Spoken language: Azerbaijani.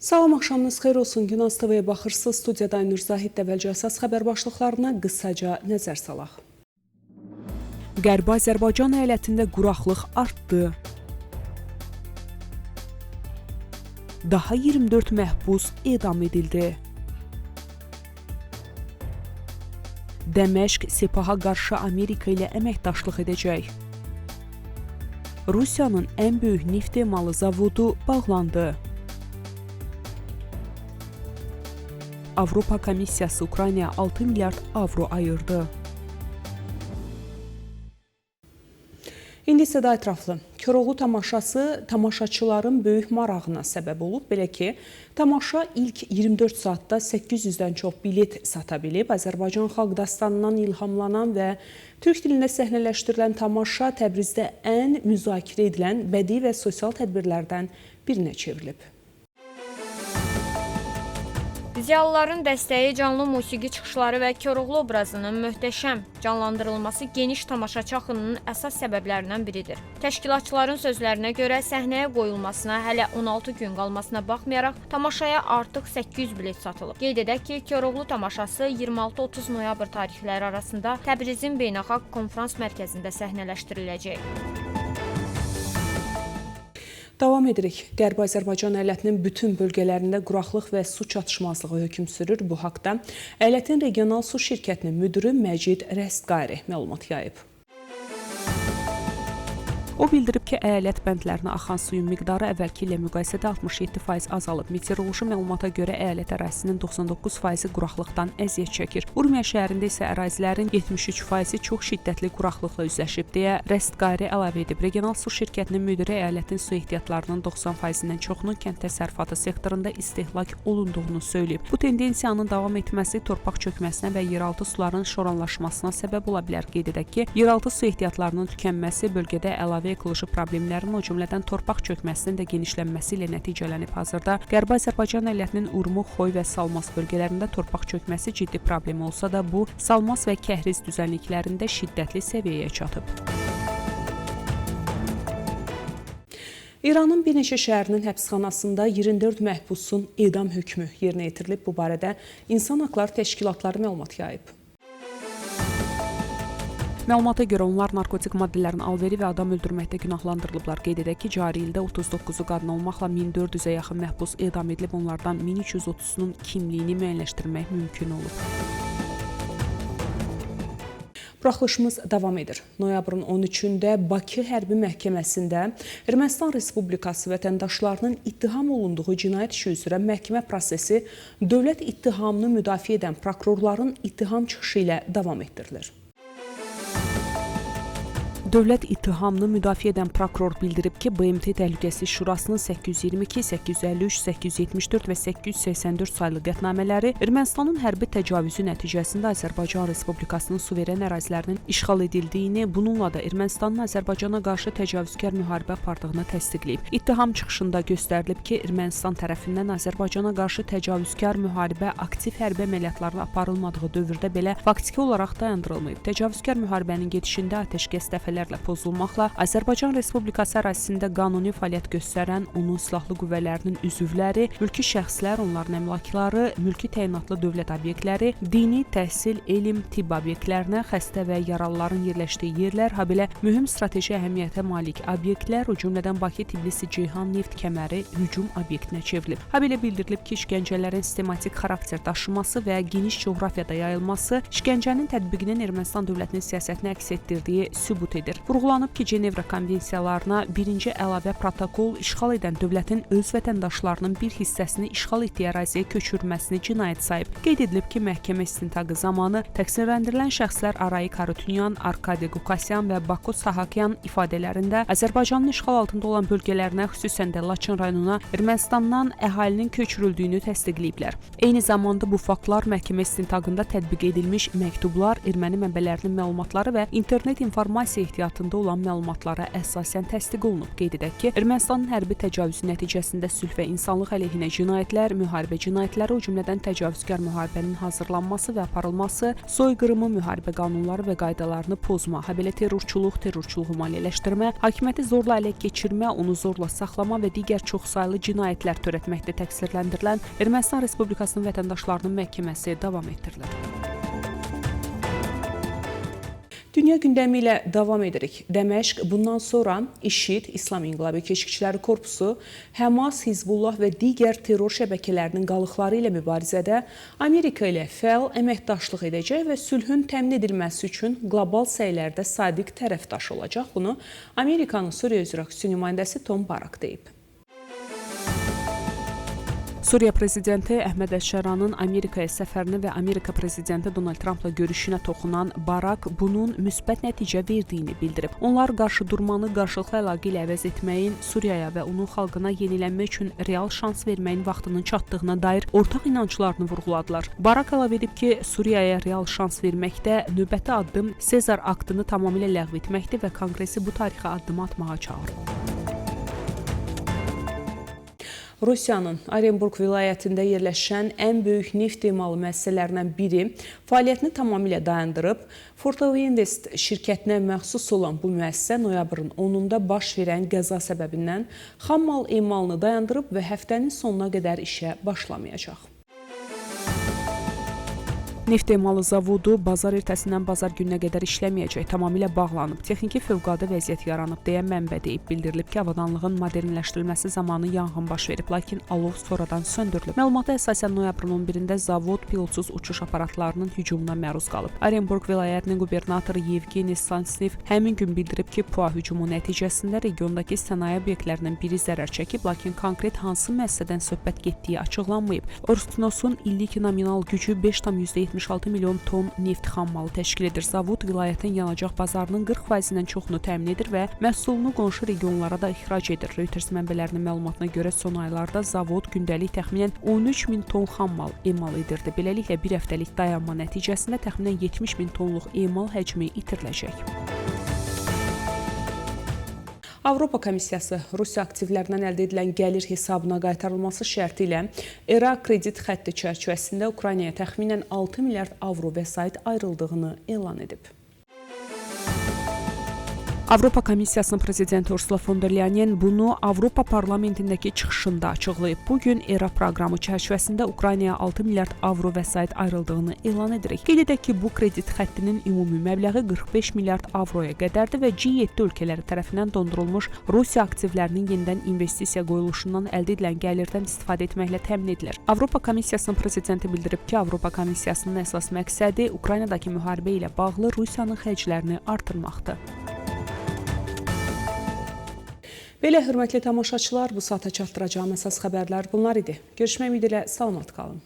Salam, axşamınız xeyir olsun. Günaz TV-yə baxırsınız. Studiyada Aynur Zahid. Əvvəlcə əsas xəbər başlıqlarına qısaca nəzər salaq. Qərbi Azərbaycan əyalətində quraqlıq artdı. Daha 24 məhbus edam edildi. Dəməşq Sepaha qarşı Amerika ilə əməkdaşlıq edəcək. Rusiyanın ən böyük neft emalı zavodu bağlandı. Avropa Komissiyası Ukraynaya 6 milyard avro ayırdı. İndi isə daha ətraflı. Koroğlu tamaşası tamaşaçıların böyük marağına səbəb olub. Belə ki, tamaşa ilk 24 saatda 800-dən çox bilet sata bilib. Azərbaycan xalq dastanından ilhamlanan və türk dilində səhnələşdirilən tamaşa Təbrizdə ən müzakirə edilən bədii və sosial tədbirlərdən birinə çevrilib. Ziyalıların dəstəyi, canlı musiqi çıxışları və Koroğlu obrazının möhtəşəm canlandırılması geniş tamaşaçı axınının əsas səbəblərindən biridir. Təşkilatçıların sözlərinə görə səhnəyə qoyulmasına hələ 16 gün qalmasına baxmayaraq tamaşaya artıq 800 bilet satılıb. Qeyd edək ki, Koroğlu tamaşası 26-30 noyabr tarixləri arasında Təbrizin Beynəlxalq Konfrans Mərkəzində səhnələşdiriləcək. Davam edirik. Qərbi Azərbaycan əyalətinin bütün bölgələrində quraqlıq və su çatışmazlığı hökm sürür. Bu haqda əyalətin regional su şirkətinin müdiri Məcid Rəstqari məlumat yayıb. O bildirib ki, əyalət bəndlərinə axan suyun miqdarı əvvəlki ilə müqayisədə 67% azalıb. Meteoroloji məlumata görə əyalət ərazisinin 99%-i quraqlıqdan əziyyət çəkir. Urmiya şəhərində isə ərazilərin 73%-i çox şiddətli quraqlıqla üzləşib deyə Rəstqari əlavə edib. Regional su şirkətinin müdiri əyalətin su ehtiyatlarının 90%-dən çoxunun kənd təsərrüfatı sektorunda istehlak olunduğunu söyləyib. Bu tendensiyanın davam etməsi torpaq çökməsinə və yeraltı suların şoranlaşmasına səbəb ola bilər. Qeyd edək ki, yeraltı su ehtiyatlarının tükənməsi bölgədə əlavə ekoloji problemlərin, o cümlədən torpaq çökməsinin də genişlənməsi ilə nəticələnib. Hazırda Qərbi Azərbaycan əyalətinin Urmu, Xoy və Salmas bölgələrində torpaq çökməsi ciddi problem olsa da, bu Salmas və Kəhriz düzənliklərində şiddətli səviyyəyə çatıb. İranın bir neçə şəhərinin həbsxanasında 24 məhbusun edam hökmü yerinə yetirilib. Bu barədə İnsan Haqları Təşkilatları məlumat yayıb. Məlumata görə onlar narkotik maddələrin alveri və adam öldürməkdə günahlandırılıblar. Qeyd edək ki, cari ildə 39-u qadın olmaqla 1400-ə yaxın məhbus edam edilib, onlardan 1330-unun kimliyini müəyyənləşdirmək mümkün olub. Buraxılışımız davam edir. Noyabrın 13-də Bakı Hərbi Məhkəməsində Ermənistan Respublikası vətəndaşlarının ittiham olunduğu cinayət işi üzrə məhkəmə prosesi dövlət ittihamını müdafiə edən prokurorların ittiham çıxışı ilə davam etdirilir. Dövlət ittihamını müdafiə edən prokuror bildirib ki, BMT Təhlükəsizlik Şurasının 822, 853, 874 və 884 saylı qətnamələri Ermənistanın hərbi təcavüzü nəticəsində Azərbaycan Respublikasının suveren ərazilərinin işğal edildiyini, bununla da Ermənistanın Azərbaycana qarşı təcavüzkar müharibə apardığını təsdiqləyib. İttiham çıxışında göstərilib ki, Ermənistan tərəfindən Azərbaycana qarşı təcavüzkar müharibə aktiv hərbi əməliyyatlarla aparılmadığı dövrdə belə faktiki olaraq dayandırılmayıb. Təcavüzkar müharibənin gedişində atəşkəs dəfələrlə pozulmaqla Azərbaycan Respublikası ərazisində qanuni fəaliyyət göstərən onun silahlı qüvvələrinin üzvləri, mülki şəxslər, onların əmlakları, mülki təyinatlı dövlət obyektləri, dini, təhsil, elm, tibb obyektlərinə, xəstə və yaralıların yerləşdiyi yerlər, habelə mühüm strateji əhəmiyyətə malik obyektlər, o cümlədən Bakı-Tbilisi-Ceyhan neft kəməri hücum obyektinə çevrilib. Habelə bildirilib ki, işgəncələrin sistematik xarakter daşıması və geniş coğrafiyada yayılması işgəncənin tətbiqinin Ermənistan dövlətinin siyasətini əks etdirdiyi sübut edir. Vurğulanıb ki, Cenevra konvensiyalarına birinci əlavə protokol işğal edən dövlətin öz vətəndaşlarının bir hissəsini işğal etdiyi əraziyə köçürməsini cinayət sayıb. Qeyd edilib ki, məhkəmə istintaqı zamanı təqsirləndirilən şəxslər Arayik Harutyunyan, Arkadi Qukasyan və Bako Sahakyan ifadələrində Azərbaycanın işğal altında olan bölgələrinə, xüsusən də Laçın rayonuna Ermənistandan əhalinin köçürüldüyünü təsdiqləyiblər. Eyni zamanda bu faktlar məhkəmə istintaqında tətbiq edilmiş məktublar, erməni mənbələrinin məlumatları və internet informasiya ehtiyatı nəqliyyatında olan məlumatlara əsasən təsdiq olunub. Qeyd edək ki, Ermənistanın hərbi təcavüzü nəticəsində sülh və insanlıq əleyhinə cinayətlər, müharibə cinayətləri, o cümlədən təcavüzkar müharibənin hazırlanması və aparılması, soyqırımı, müharibə qanunları və qaydalarını pozma, habelə terrorçuluq, terrorçuluğu maliyyələşdirmə, hakimiyyəti zorla ələ keçirmə, onu zorla saxlama və digər çoxsaylı cinayətlər törətməkdə təqsirləndirilən Ermənistan Respublikasının vətəndaşlarının məhkəməsi davam etdirilir. Dünya gündəmi ilə davam edirik. Dəməşq bundan sonra IŞİD, İslam İnqilabı Keşikçiləri Korpusu, Həmas, Hizbullah və digər terror şəbəkələrinin qalıqları ilə mübarizədə Amerika ilə fəal əməkdaşlıq edəcək və sülhün təmin edilməsi üçün qlobal səylərdə sadiq tərəfdaş olacaq. Bunu Amerikanın Suriya üzrə xüsusi nümayəndəsi Tom Barrack deyib. Suriya prezidenti Əhməd Əl-Şəranın Amerikaya səfərini və Amerika prezidenti Donald Trampla görüşünə toxunan Barrack bunun müsbət nəticə verdiyini bildirib. Onlar qarşıdurmanı qarşılıqlı əlaqə ilə əvəz etməyin, Suriyaya və onun xalqına yenilənmə üçün real şans verməyin vaxtının çatdığına dair ortaq inanclarını vurğuladılar. Barrack əlavə edib ki, Suriyaya real şans verməkdə növbəti addım Sezar aktını tamamilə ləğv etməkdir və Konqresi bu tarixi addımı atmağa çağırıb. Rusiyanın Orenburq vilayətində yerləşən ən böyük neft emalı müəssisələrindən biri fəaliyyətini tamamilə dayandırıb. Fortovinvest şirkətinə məxsus olan bu müəssisə noyabrın 10-da baş verən qəza səbəbindən xammal emalını dayandırıb və həftənin sonuna qədər işə başlamayacaq. Neft emalı zavodu bazar ertəsindən bazar gününə qədər işləməyəcək, tamamilə bağlanıb. Texniki fövqəladə vəziyyət yaranıb deyə mənbə deyib. Bildirilib ki, avadanlığın modernləşdirilməsi zamanı yanğın baş verib, lakin alov sonradan söndürülüb. Məlumata əsasən noyabrın 11-də zavod pilotsuz uçuş aparatlarının hücumuna məruz qalıb. Orenburq vilayətinin qubernatoru Yevgeni Sansnev həmin gün bildirib ki, PUA hücumu nəticəsində regiondakı sənaye obyektlərindən biri zərər çəkib, lakin konkret hansı müəssisədən söhbət getdiyi açıqlanmayıb. Orsknosun illik nominal gücü 5,76 milyon ton neft xammalı təşkil edir. Zavod vilayətin yanacaq bazarının 40%-dən çoxunu təmin edir və məhsulunu qonşu regionlara da ixrac edir. Reuters mənbələrinin məlumatına görə son aylarda zavod gündəlik təxminən 13 min ton xammal emal edirdi. Beləliklə, bir həftəlik dayanma nəticəsində təxminən 70 min tonluq emal həcmi itiriləcək. Avropa Komissiyası Rusiya aktivlərindən əldə edilən gəlir hesabına qaytarılması şərti ilə ERA kredit xətti çərçivəsində Ukraynaya təxminən 6 milyard avro vəsait ayrıldığını elan edib. Avropa Komissiyasının prezidenti Ursula von der Leyen bunu Avropa Parlamentindəki çıxışında açıqlayıb. Bugün ERA proqramı çərçivəsində Ukraynaya 6 milyard avro vəsait ayrıldığını elan edirik. Qeyd edək ki, bu kredit xəttinin ümumi məbləği 45 milyard avroya qədərdir və G7 ölkələri tərəfindən dondurulmuş Rusiya aktivlərinin yenidən investisiya qoyuluşundan əldə edilən gəlirdən istifadə etməklə təmin edilir. Avropa Komissiyasının prezidenti bildirib ki, Avropa Komissiyasının əsas məqsədi Ukraynadakı müharibə ilə bağlı Rusiyanın xərclərini artırmaqdır. Belə, hörmətli tamaşaçılar, bu saata çatdıracağım əsas xəbərlər bunlar idi. Görüşmək ümidi ilə salamat qalın.